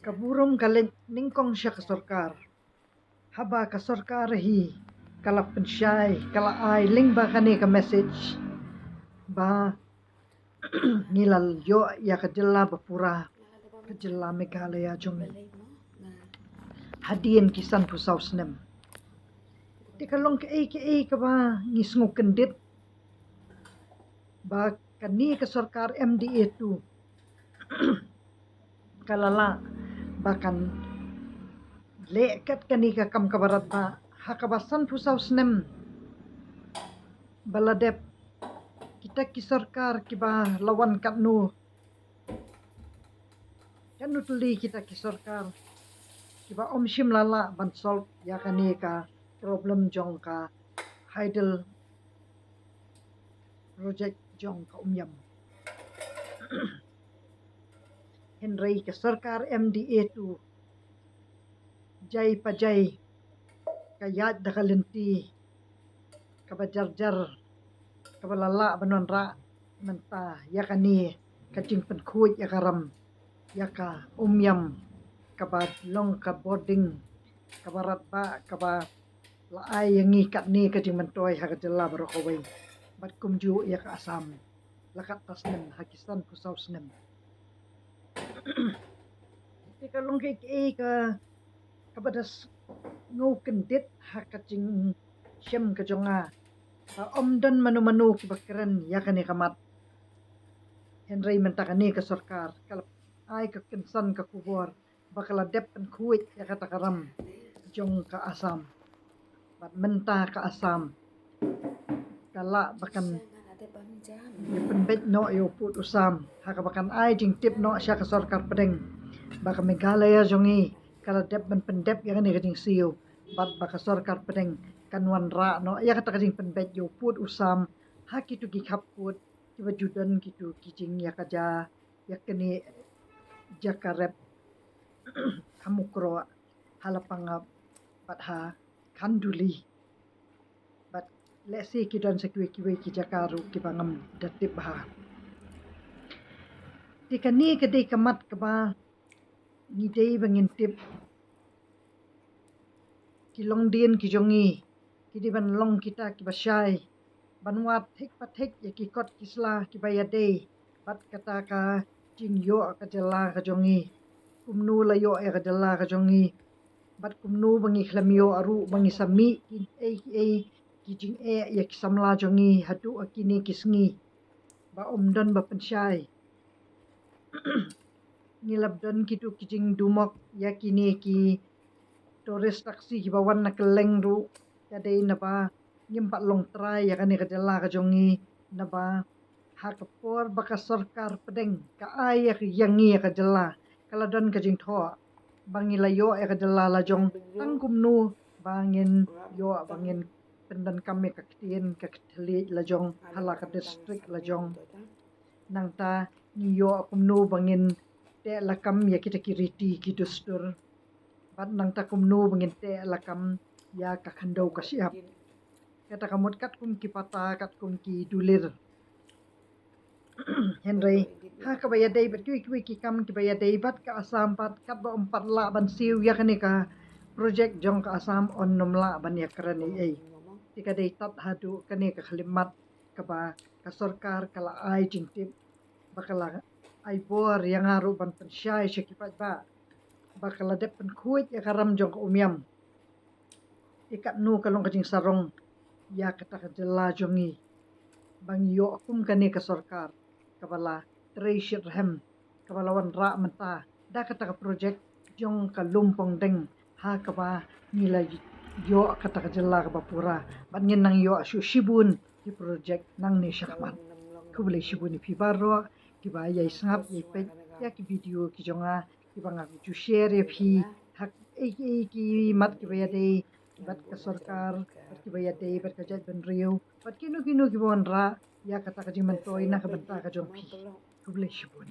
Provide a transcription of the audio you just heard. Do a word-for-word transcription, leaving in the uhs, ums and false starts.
Ka burom ka leit nyngkong sha ka sorkar. Haba ka sorkar hi ka la pynshai, ka la ai lyngba kane ka message ba ngi la ïoh ïa ka jylla ba pura, ka jylla Meghalaya jong ngi, hadien ki sanphew saw snem. Te ka long kaei kaei kaba ngi sngewkyndit ba kane ka sorkar M D A two ka la lah ba kan leh kat kane ka kam kaba radbah ha kaba sanphew saw snem ba la dep. Kita ki sorkar kiba la wan katno, katno tylli kita ki sorkar kiba ym shym la lah ban solve ïa kane ka problem jong ka hydel project jong ka Umiam. Hynrei ka sorkar M D A two jai pa jai ka ïaid da ka lynti kaba jarjar, kaba la lah ban wanrah mynta ïa kane ka jingpynkhuid ïa ka ram, ïa ka Umiam, kaba long ka bording kaba radbah, kaba la ai ïa ngi katne ka jingmyntoi ha ka jylla baroh kawei, bad kumjuh ïa ka Assam la katto snem ha ki sanphew saw snem. Te ka long kaei kaei ka, kaba da sngewkyndit ha ka jingshem ka jong nga ba ym don mano mano kiba kren ïa kane ka mat. Hynrei mynta kane ka sorkar ka la ai ka kynsan ka khubor ba ka la dep pynkhuid ïa kata ka ram jong ka Assam. Bad mynta ka Assam ka lah ba kan ïa pynbeit noh ïa u pud u sam ha kaba kan ai jingtip noh sha ka sorkar pdeng ba ka Meghalaya jong ngi ka la dep ban pyndep ïa kane ka jingsiew, bad ba ka sorkar pdeng kan wanrah noh ïa kata ka jingpynbeit ïa u pud u sam ha kito ki khappud kiba ju don kito ki jingïakajia ïa kane jaka rep ha Mukroh, ha Lapangap bad ha Khanduli. Bad lehse ki don sa kiwei kiwei ki jaka ruh kiba ngam da tip bha. Te kane ka dei ka mat kaba ngi dei ba ngin tip ki longdien ki jong ngi ki dei ban long kita kiba shai ban wad thik pa thik ïa ki kot ki sla kiba ïadei bad kata ka jingïoh ka jylla ka jong ngi. Kumno la ïoh ïa ka jylla ka jong ngi bad kumno ba ngi khlem ïoh ruh ba ngi sa mih kiei kiei ki jingeh ïa ki samla jong ngi haduh ha kine ki sngi ba ym don ba pynshai. Ngi la don kito ki jingdumok ïa kine ki tourist taxi kiba wan na kylleng ruh. Ka dei naba ngim pat long trai ïa kane ka jylla ka jong ngi, naba ha ka por ba ka sorkar pdeng ka ai ïa ka, ïa ngi ïa ka jylla, ka la don ka jingthoh ba ngi la ïoh ïa ka jylla la jong. Tang kumno ba ngin ïoh, ba ngin pyndonkam ïa ka ktien ka thylliej la jong ha la ka district la jong. Nangta ngi ïoh kumno ba ngin teh lakam ïa kita ki riti ki dustur, bad nangta kumno ba ngin teh lakam ïa ka khyndew ka shyiap. Kata ka mut katkum ki pata, katkum ki dulir. Hynrei ha kaba ïadei bad kiwei kiwei ki kam kiba ïadei bad ka Assam pat, katba ym pat lah ban siew ïa kane ka project jong ka Assam, yn ym lah ban ïakren ei ei. Te ka dei tad haduh kane ka khyllipmat kaba ka sorkar ka la ai jingtip, ba ka la ai bor ïa nga ruh ban pynshai sha ki paidbah ba ka la dep pynkhuid ïa ka ram jong ka Umiam. Te katno ka long ka jingsarong ïa kata ka jylla jong ngi ba ngi ïoh kum kane ka sorkar kaba la trei shitrhem, kaba la wanrah mynta da kata ka project jong ka Lumpongdeng, ha kaba ngi la ïoh kata ka jylla kaba pura. Bad ngin nang ïoh shuh shibun ki project nangne shakhmat. Khublei shibun ïa phi baroh kiba ïai sngap ïai peit ïa ki video ki jong nga, kiba nga ju share ïa phi ha kiei kiei ki mat kiba ïadei bad ka sorkar, bad kiba ïadei bad ka jaitbynriew, bad kino kino kiba wanrah ïa kata ka jingmyntoi na ka bynta ka jong phi. Khublei shibun.